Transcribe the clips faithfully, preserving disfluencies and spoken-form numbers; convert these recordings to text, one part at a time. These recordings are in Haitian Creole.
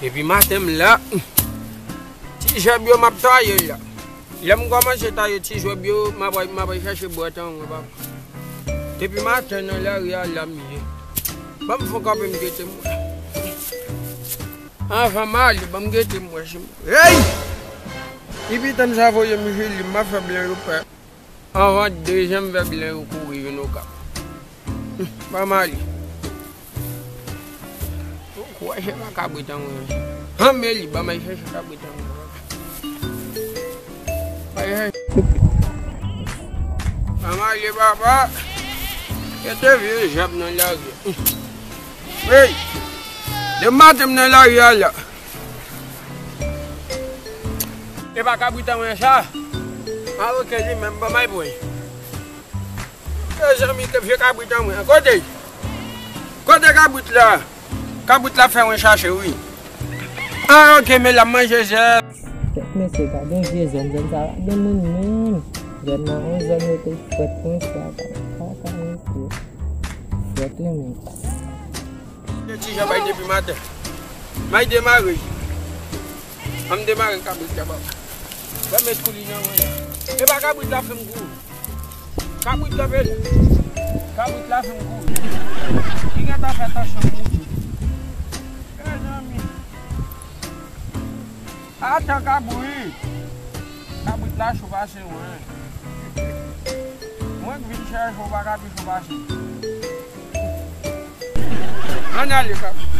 Depi maten m la, ti jèb yo m ap taye la. Lè m kòmanse taye ti jèb yo, m ap al, m ap al chèche bwèt an mwen, papa. Depi maten nan lari a la m ye. Ban m fon kanpe m gete m wè. Anvan m ale, ban m gete m wè si m. Hey! Epi tan m sa voye m jili, m ap fè blan yo pè. Anvan dezyèm vèb lan yo kouri vin Okap. Ban m ale. Ou kwè se pa kabrit an mwen. Anmè li, ban m al chèche kabrit an mwen. Ban m ale, papa. Gete vye jèb nan lari. Hey! Depi maten m nan lari a la. E pa kabrit an mwen sa? A, oke, li menm, ban m al pran. Mezanmi, ke vye kabrit an mwen. Kote? Kote kabrit la? Kabrit la fè mwen chache, wi. A, oke, men la manje zèb. Kèt mesye, gade yon vye zòn, zòn sa pa gen moun menm. Zòn nan, yon zòn yo te frèt konsa, kaka mesye. Frèt wi menm. Ti jan bay depi maten. May demare. An m demare kabrit la, papa. Ban m met kouli nan mwen la. E pa kabrit la fè m kouri. Kabrit la fè. Kabrit la fè m kouri. Li gentan fè tansyon m moute. Mezanmi. Atan kabrit. Kabrit la cho pase mwen. Mwen k vin chèche w pa ka pi cho pase. Ann ale, kabrit.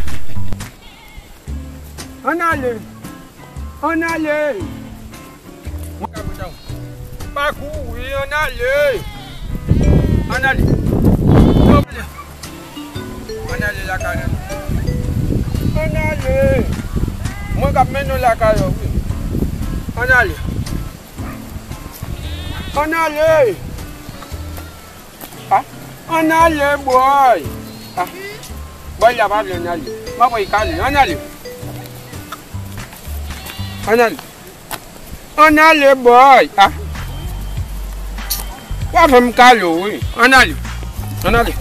Ann ale. Ann ale. Mwen kabrit la. Pa kouri, ann ale. Ann ale. Ann ale lakay nou. Ann ale. Mwen k ap mennen w lakay ou, wi. Ann ale. Ann ale. A, ann ale, bòy. A, bòy la pa vle ann ale. M ap voye kale. Ann ale. Ann ale. Ann ale, bòy. A. W ap fè m kale w, wi. Ann ale. Ann ale.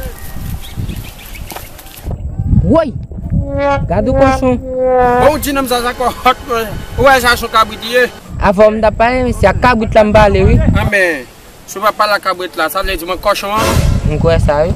Woy! Gade yon kochon. Bon, ti nonm sa, sa kò hot, wi. Ou wè sa, se yon kabrit li ye. Avan m t ap pale, men se ak kabrit la m pale, wi. Anben, si w pa pale ak kabrit la, sa vle di mwen kochon an? M kwè sa, wi.